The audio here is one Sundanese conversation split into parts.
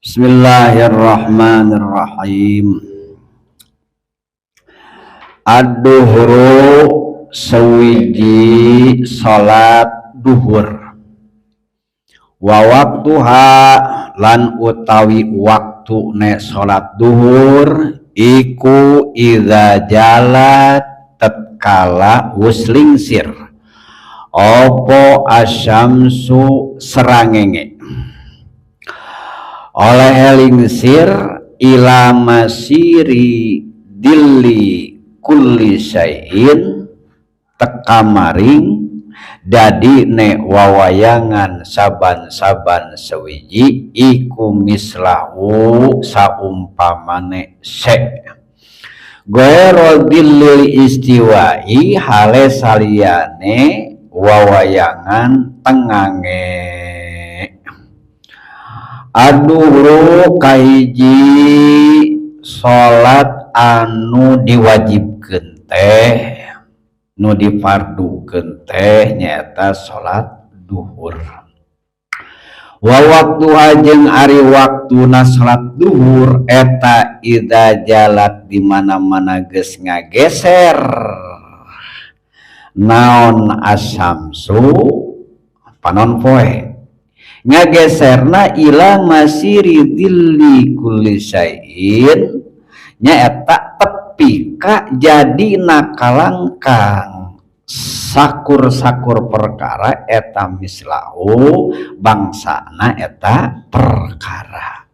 Bismillahirrahmanirrahim. Ad-duhru sewiji salat duhur, wa waktuha lan utawi waktu ne salat duhur iku idza jalat tatkala wus lingsir opo asyamsu serangenge, oleh lingsir ila masiri dilli kulli syai'in teka maring dadi ne wawayangan saban-saban sewiji iku mislahu saumpamane syai' ghairu dillil istiwa'i hale saliyane wawayangan tengange. Aduhru kahiji salat anu diwajibkeun teh, nu difardukeun teh nyaeta salat duhur. Wa waktuha jeung ari waktuna salat duhur eta idza jalat di mana-mana geus ngageser naon asamsu panon poe, ngageserna ila masiri dilli kulli syai'in nyaeta tepi ka jadi nakalangkang sakur-sakur perkara eta mislahu bangsana eta perkara.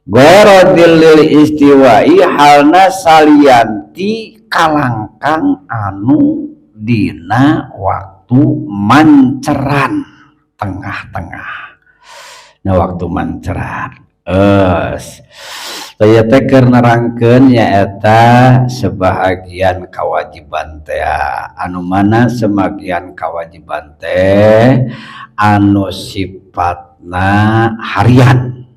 Ghairu dillil istiwa'i halna salianti kalangkang anu dina waktu manceran tengah-tengah. Nah, waktu manceran es saya teh keur nerangkeun nyaeta sebahagian kewajiban teh, anu mana sebagian kewajiban teh anu sifatna harian.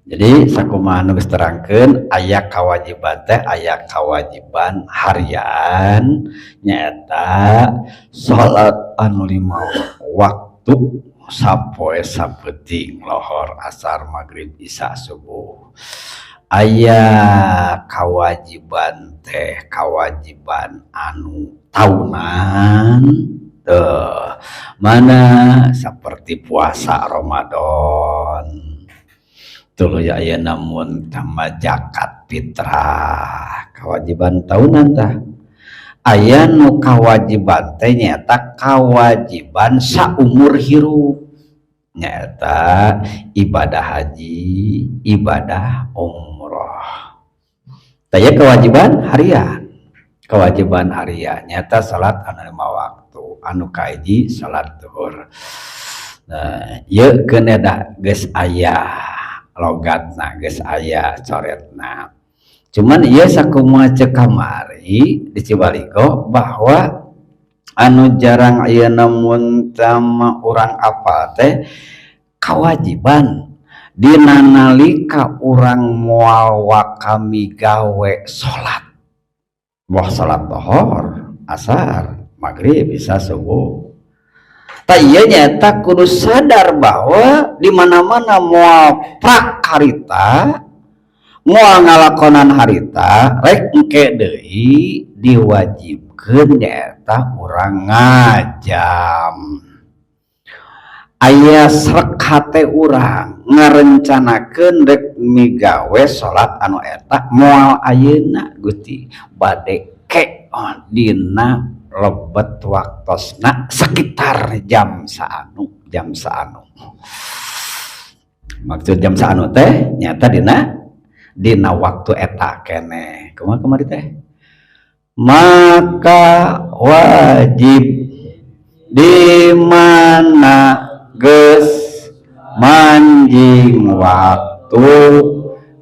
Jadi sakumaha nu geus terangkeun, aya kewajiban teh aya kewajiban harian nyaeta salat anu 5 waktu sapoe sapeuting, lohor, asar, maghrib, isya, subuh. Aya kewajiban teh kewajiban anu tahunan tuh, mana seperti puasa Ramadan tuluy aya namun tambah zakat fitrah kewajiban tahunan tah. Aya nu kewajiban teh nyaeta kewajiban saumur hirup nyaeta ibadah haji, ibadah umroh. Taya kewajiban harian, kewajiban harian nyaeta salat anu 5 waktu, anu kahiji salat zuhur. Nah, ieu keun da geus aya logatna, geus aya coretna. Cuman ieu sakumaha ceuk kamari di Cibaligo bahwa anu jarang ayeuna mun tama urang apal teh kewajiban dina nalika urang moal wakami gawe salat, boh salat lohor, asar, maghrib, isya, subuh. Tah ieu nyaeta kudu sadar bahwa di mana-mana moal prak harita, moal ngalakonan harita, rek engke deui diwajibkeun nyaeta urang ngajam. Aya srek hate urang ngarencanakeun rek migawe salat anu eta moal ayeuna Gusti bade ke dina lebet waktosna sekitar jam saanu, jam saanu. Maksud jam saanu teh nyata dina waktu eta keneh. Kumaha kamari teh? Maka wajib di mana geus manjing waktu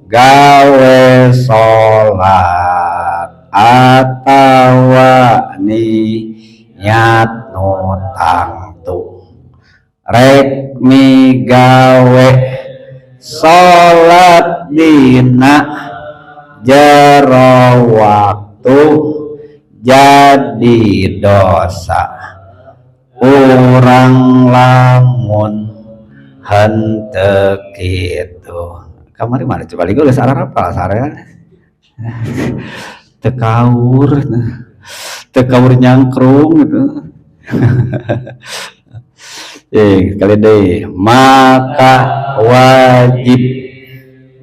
gawe salat atawa niat nu tangtu rek migawe salat dina jero waktu jadi dosa urang lamun Henteu kitu. Kamari mana coba ligo geus ararapal sarean. Teu kaur, teu kaur nyangkrung gitu. Kali deui, maka wajib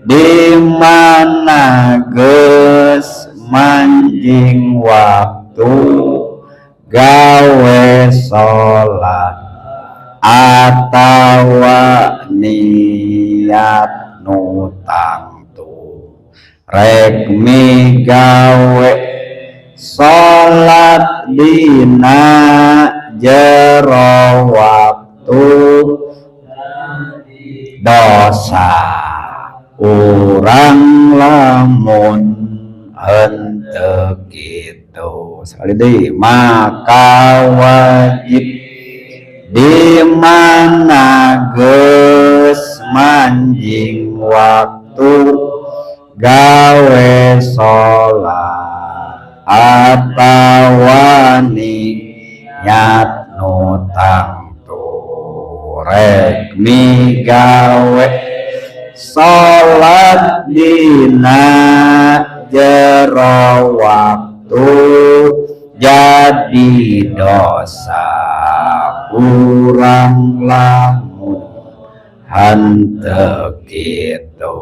di mana geus manjing waktu gawe salat atawa niat nu tangtu rek migawe salat dina jero waktu, dosa urang lamun henteu kitu. Sekali deui, maka wajib di mana geus manjing waktu gawe salat atawa niat nu tangtu rek migawe salat dina jero waktu, jadi dosa urang lamun henteu kitu.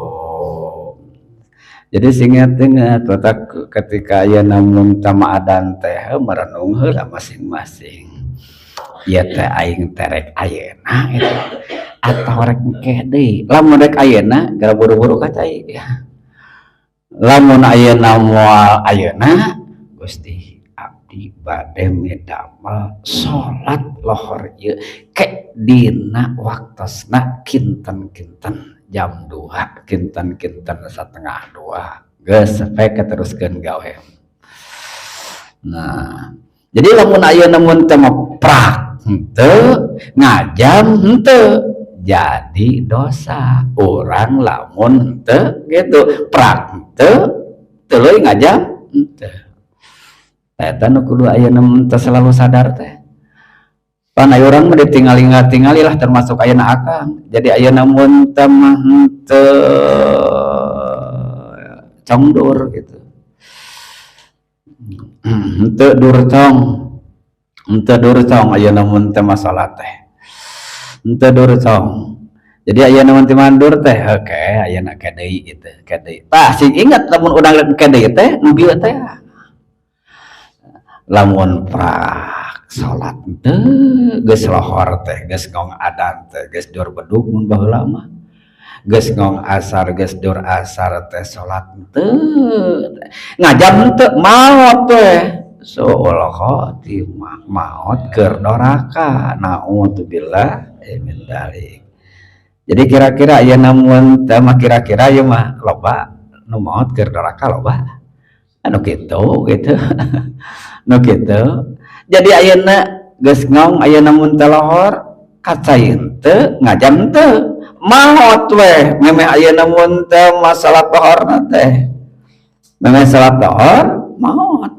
Jadi sing ingat letak ketika aya namun tama adan teh merenung heula masing-masing. Ieu teh aing teh rek ayeuna eta atau rek engke deui. Lamun rek ayeuna gara buru-buru ka cai. Lamun ayeuna moal ayeuna, Gusti, abdi bade midamel salat lohor ieu ke dina waktosna kinten-kinten jam 2, kinten-kinten setengah dua, geus sampai keteruskeun gawe. Nah, jadi lamun ayeuna mun teh mah prak henteu, ngajam henteu, jadi dosa urang lamun henteu gitu. Prak henteu, tuluy ngajam henteu. Eta nu kudu ayeuna mun teh selalu sadar teh. Pan aya urang mah ditingali-tingali lah, termasuk ayeuna akang. Jadi ayeuna mun teh mah henteu congdur gitu. Henteu dur cong. Henteu dur cong ayeuna mun teh masalah teh. Henteu dur cong. Jadi ayeuna mun teh mandur teh, oke, ayeuna ke deui gitu, ke deui. Tah, sing ingat lamun urang ke deui teh nu bieu teh. Lamun prak salat teu, geus lohor teh, geus ngong adan teh, geus dur bedug mun baheula mah. Geus ngong asar, geus dur asar teh salat teu, ngajam teu, maot teh. Suul khotimah, maot keur doraka, naudzubillah min dzalik. Jadi kira-kira ayeuna mun teh mah, kira-kira ieu mah loba nu maot keur doraka, loba anu kitu gitu, nu kitu. Jadi ayeuna geus ngong, ayeuna mun teh lohor kacai henteu, ngajam henteu, maot weh memeh ayeuna mun teh masalah lohorna teh, memeh salat lohor maot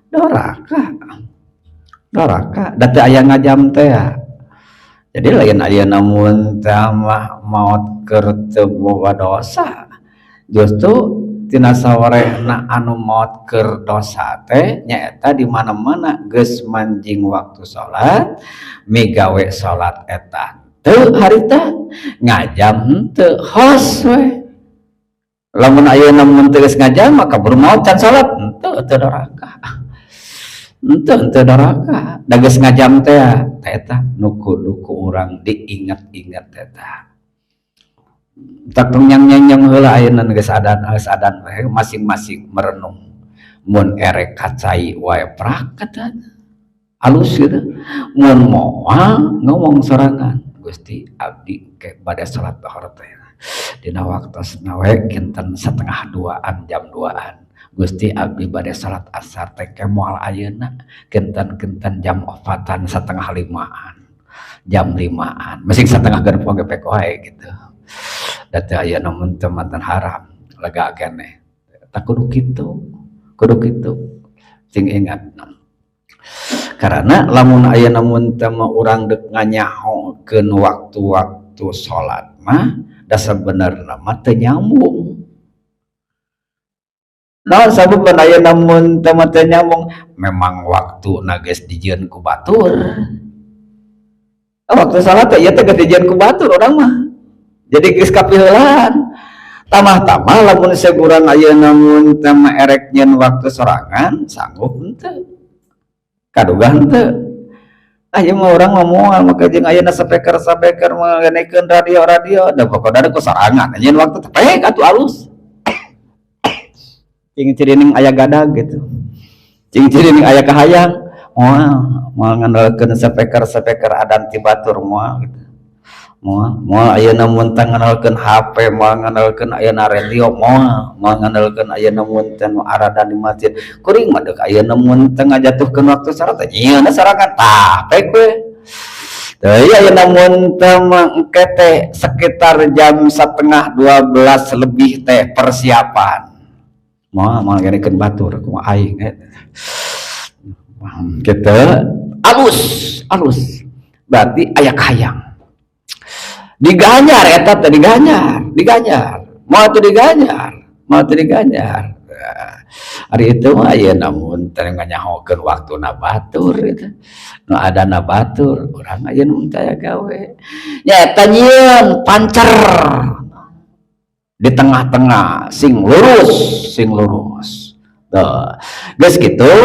doraka, doraka da teu aya ngajam teh. Jadi lain ayeuna mun teh mah maot keur teu boga dosa, justru tina sawarehna anu maot keur dosa teh nyaeta di mana-mana geus manjing waktu salat, migawe salat eta teu harita, ngajam henteu, hos we. Lamun ayeuna mun teu geus ngajam maka kaburu maot can salat, henteu, teu doraka, henteu, henteu doraka da geus ngajam teh. Eta nu kudu ku urang diingat-ingat eta. Tak nyang-nyang heula ayeuna geus adan, geus adan we masing-masing merenung. Mun erek kacai wae prak kata alus gitu, mun moal ngomong sorangan, Gusti, abdi ke bade salat lohor teh dina waktosna we kinten setengah duaan, jam duaan. Gusti, abdi bade salat asar teh ke moal ayeuna, kinten-kinten jam opatan, setengah limaan, jam limaan, masing setengah genep oge pek wae gitu. Da teu aya mun teu mantan haram lega keneh. Tak kudu kitu, kudu kitu, sing ingat. Karena lamun aya mun teu mah urang deuk nganyahokeun waktu-waktu. Waktu salat mah da sebenarna mah teu nyambung. Naon sababna ayeuna mun teu mah teu nyambung? Memang waktuna geus dijieun ku batur. Waktu salat teh ieu teh geus dijieun ku batur urang mah. Jadi geus kapiheulaan. Tamah-tamah lamun seguran ayeuna mun teh mah erek nyieun waktu sorangan sanggup henteu? Kaduga henteu? Ah, ieu mah urang mah moal make jeung ayeuna speaker-speaker ngagenekeun radio-radio da pokona ku sorangan nyieun waktu teh pek atuh alus. Cing cirining aya gadag gitu. Cing cirining aya kahayang moal moal ngandalkeun speaker-speaker adan ti batur moal gitu. Moal moal ayeuna mun teh ngandalkeun HP, moal ngandalkeun ayeuna radio, moal moal ngandalkeun ayeuna mun teh nu aradan di masjid. Kuring mah deuk ayeuna mun teh ngajatuhkeun waktu salat teh nyieunna sorangan tah pek we. Teu ayeuna mun teh mah engke teh sekitar jam 11.30 lebih teh persiapan. Moal moal ngagenekeun batur kumaha aing eta. Gitu alus alus berarti aya kahayang. Diganjar eta teh diganjar, diganjar. Moal teu diganjar, moal teu diganjar. Nah, ari itu mah ayeuna mun teh nganyahokeun waktuna batur gitu. Nu adana batur, urang ayeuna mun teu aya gawe. Nya eta nyieun pancer di tengah-tengah sing lurus, sing lurus. Tuh. Geus kitu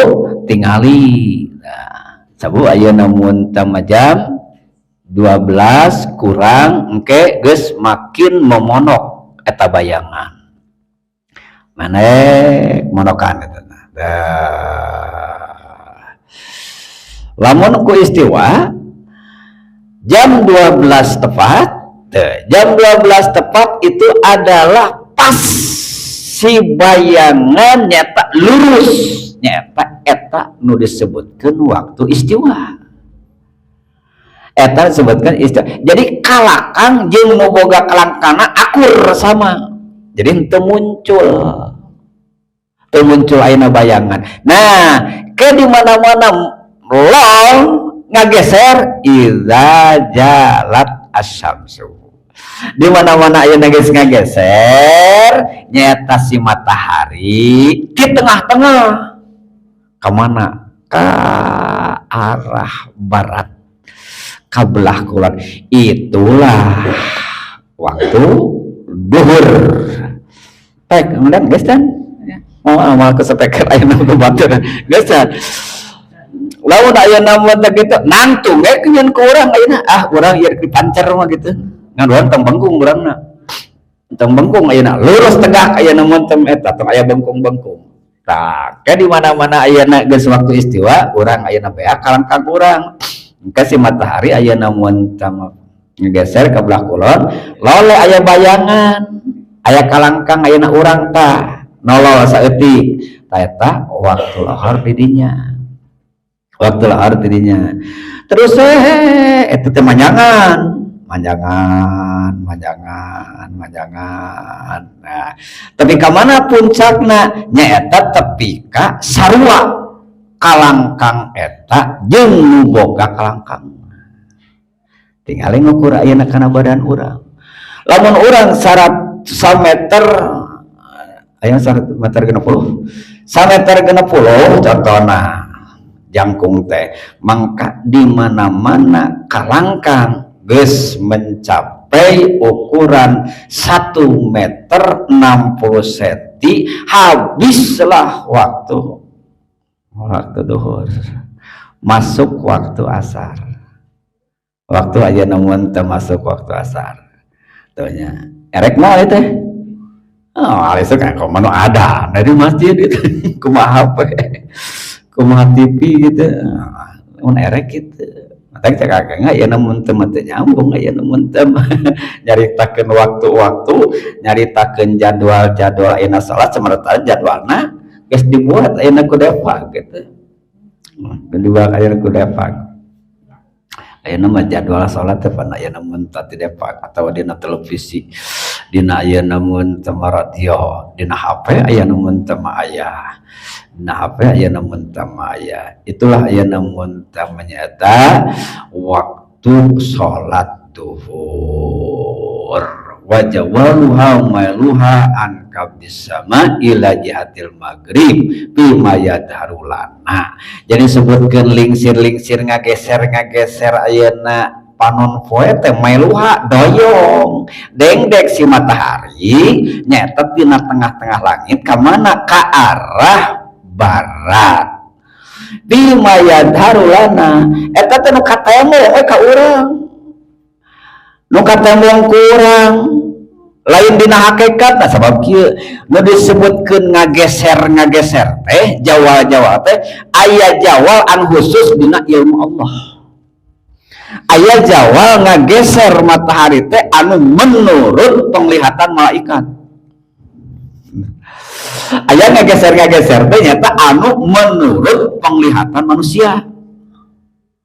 tingali. Nah, sabu ayeuna mun teh mah jam 12 kurang engke geus makin memonok eta bayangan. Manek monokan eta. Dah. Lamun ku istiwa jam 12 tepat, teh, jam 12 tepat itu adalah pas si bayangan nyata lurus, nyata eta nu disebutkeun waktu istiwa. Eta disebutkan istiwa. Jadi kalakang jeung nu boga kalangkana akur sama. Jadi henteu muncul. Teu muncul ayeuna bayangan. Nah, ke di mana-mana long ngageser idza jalat asyamsu. Di mana-mana ayeuna geus ngageser nyaeta si matahari di tengah-tengah. Kemana? Ke arah barat, ka belah kulon. Itulah waktu duhur. Baik, kemudian geus kan? Mau amal ke speaker ayeuna ku batur. Geus kan? Lamun ayeuna mah teh kitu nangtung we nyeun ku urang ayeuna, ah urang ieu dipancer mah gitu. Ngan urang tong bengkung urangna. Tong bengkung ayeuna, lurus tegak ayeuna mun teh eta tong aya bengkung-bengkung. Tah, ke di mana-mana ayeuna geus waktu istiwa, urang ayeuna beak kalangkang urang. Engke si matahari ayeuna mun teh ngegeser ke belah kulon, lole aya bayangan, aya kalangkang ayeuna urang tah nolol saeutik. Tah eta waktu lohor di dinya. Waktu lohor di dinya. Terus eta teh manjangan, manjangan, manjangan, manjangan. Nah, tapi ka mana puncakna? Nyaeta tepi ka sarua kalangkang eta jeung nu boga kalangkang. Tinggal ngukur ayeuna kana badan urang. Lamun urang syarat sameter, aya 1,60 meter, 1,60 meter contohna jangkung teh, mangka di mana-mana kalangkang geus mencapai ukuran 1 meter 60 senti, habislah waktu duhur, masuk waktu asar. Waktu aja namun termasuk waktu asar. Tuh nya erek mau itu. Oh, itu kan kok mana ada dari masjid itu, kumaha HP, kumaha TV gitu, mun erek gitu. Matak cek akang ya namun teu teu nyambung ya namun teu nyaritakeun waktu-waktu, nyaritakeun jadwal-jadwal ayeuna salat, sementara jadwalna geus dibuat ayeuna ku Depak gitu. Geus dibuat ayeuna ku Depak. Ayeuna mah jadwal salat teh pan ayeuna mun teh Depak atawa dina televisi, dina ayeuna mun teh radio, dina HP ayeuna mun teh mah aya. Dina HP ayeuna mun teh mah aya. Itulah ayeuna mun teh nyaeta waktu salat duhur. duhur. Wa jawaluha mailuha an kabdis sama ila jihatil maghrib bima yadharu lana. Jadi sebutkeun lingsir-lingsir ngageser-ngageser ayeuna panon poe teh mailuha doyong dengdek si matahari nyaeta dina tengah-tengah langit ka mana, ka arah barat. Bima yadharu lana eta teh nu katemo we ka urang, nu katembong ku urang, lain dina hakikat. Nah, sabab kieu nu disebutkeun ngageser-ngageser teh, jawal-jawal teh, aya jawal anu khusus dina ilmu Allah, aya jawal ngageser matahari teh anu menurut penglihatan malaikat, aya ngageser-ngageser teh nyata anu menurut penglihatan manusia.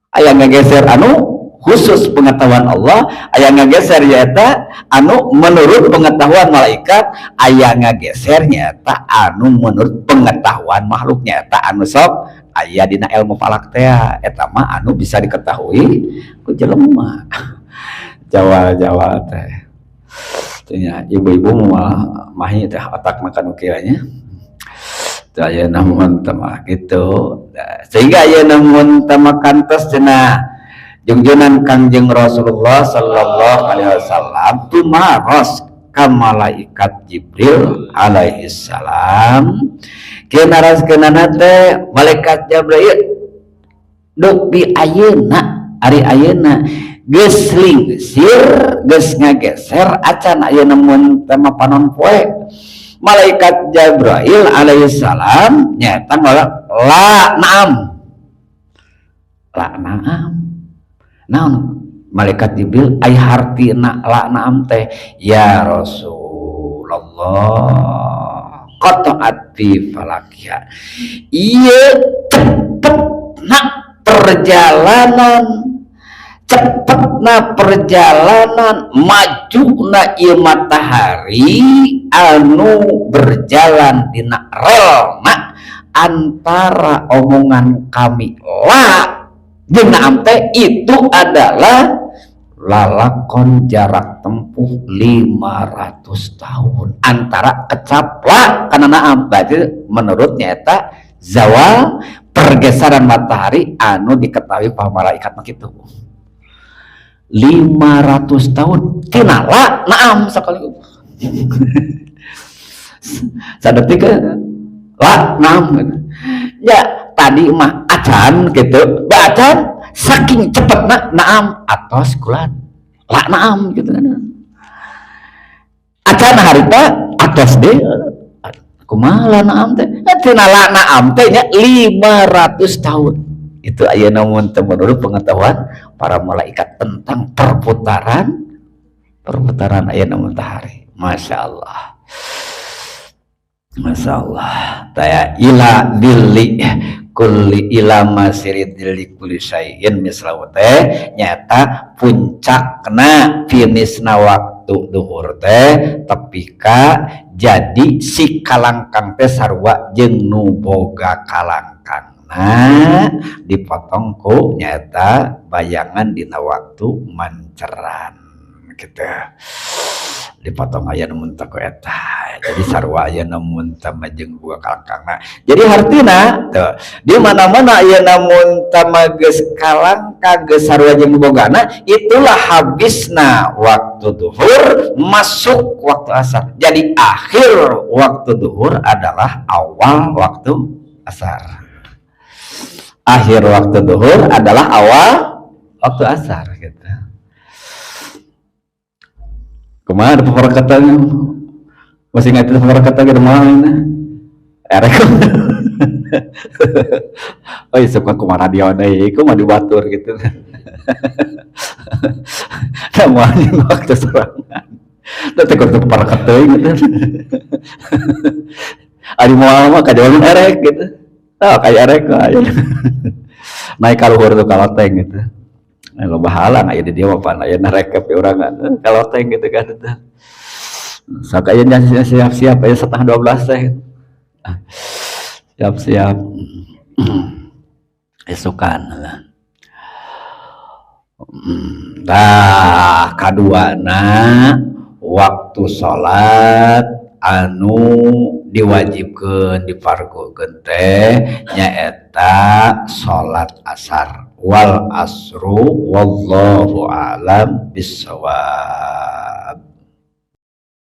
Aya ngageser anu khusus pengetahuan Allah, aya ngageser nyata anu menurut pengetahuan malaikat, aya ngageser nyata anu menurut pengetahuan makhluk, nyata anu sok aya dina ilmu falak teh. Eta mah anu bisa diketahui ku jelema jawal-jawal teh. Nya, ibu-ibu mah mahi teh otak makan ukiranya. Teu aya namun teh mah gitu. Nah, sehingga aya namun teh makan tos cenah jungjunan Kangjeng Rasulullah sallallahu alaihi wasallam tumaros ka malaikat Jibril alaihi salam. Kieu naraskeunana teh malaikat Jibril, dupi ayeuna, ari ayeuna geus lingsir, geus ngageser acan ayeuna mun teh mah panon poe? Malaikat Jibril alaihi salam nyaeta la naam, la naam. Naon malaikat Jibril ai hartina la naam teh? Ya Rasulullah, qata'at fi falakiha, ieu cepetna perjalanan, cepetna perjalanan majuna ieu matahari anu berjalan dina relna antara omongan kami la jeung naam teh itu adalah lalakon jarak tempuh 500 tahun antara kecap la kana naam. Berarti menurutnya eta zawal pergeseran matahari anu diketahui para malaikat mah kitu 500 tahun tina la naam sekali sadetik la naam gitu. Ya, tadi mah acan gitu, acan saking cepetna naam atos kulan la naam gitu kan, acan harita atos deh kumaha la naam teh. Tina la naam teh nya 500 tahun itu aya namun menurut pengetahuan para malaikat tentang perputaran perputaran aya matahari. Masya Allah, Masya Allah. Taya ila dilli kulli ila masiri dilli kulli syai'in mislahu teh nyata puncakna finishna waktu duhur teh tepi ka jadi si kalangkang teh sarua jeung nu boga kalangkangna dipotong ku nyata bayangan dina waktu manceran gitu, dipotong aya nu muntah ku eta. Jadi sarua aya nu muntah mah jeung boga kalangkangna. Jadi hartina tuh di mana-mana aya nu muntah mah geus kalangkang, geus sarua jeung bogana, itulah habisna waktu duhur masuk waktu asar. Jadi akhir waktu duhur adalah awal waktu asar, akhir waktu duhur adalah awal waktu asar gitu. Kumaha ada peperakatan, masih nggak itu peperakatan gitu mah ini erek. Oh iya, suka kumaha radio deui, kumaha di batur gitu. Nah, moal waktu sorangan. Teh kudu peparakat teuing gitu. Ari moal mah kajawaban erek gitu. Oh, kayak erek mah. Naik ka luhur tuh ka loteng gitu. Nah, loba halang aya di dieu mah pan aya narekep urang ka loteng gitu kan itu. Sok aya siap-siap aya 11.30 teh. Siap-siap. Esukan lah. Tah kaduana Waktu salat anu diwajibkeun, difardukeun teh nyaeta salat asar. Wal asru, wallahu a'lam bissawab.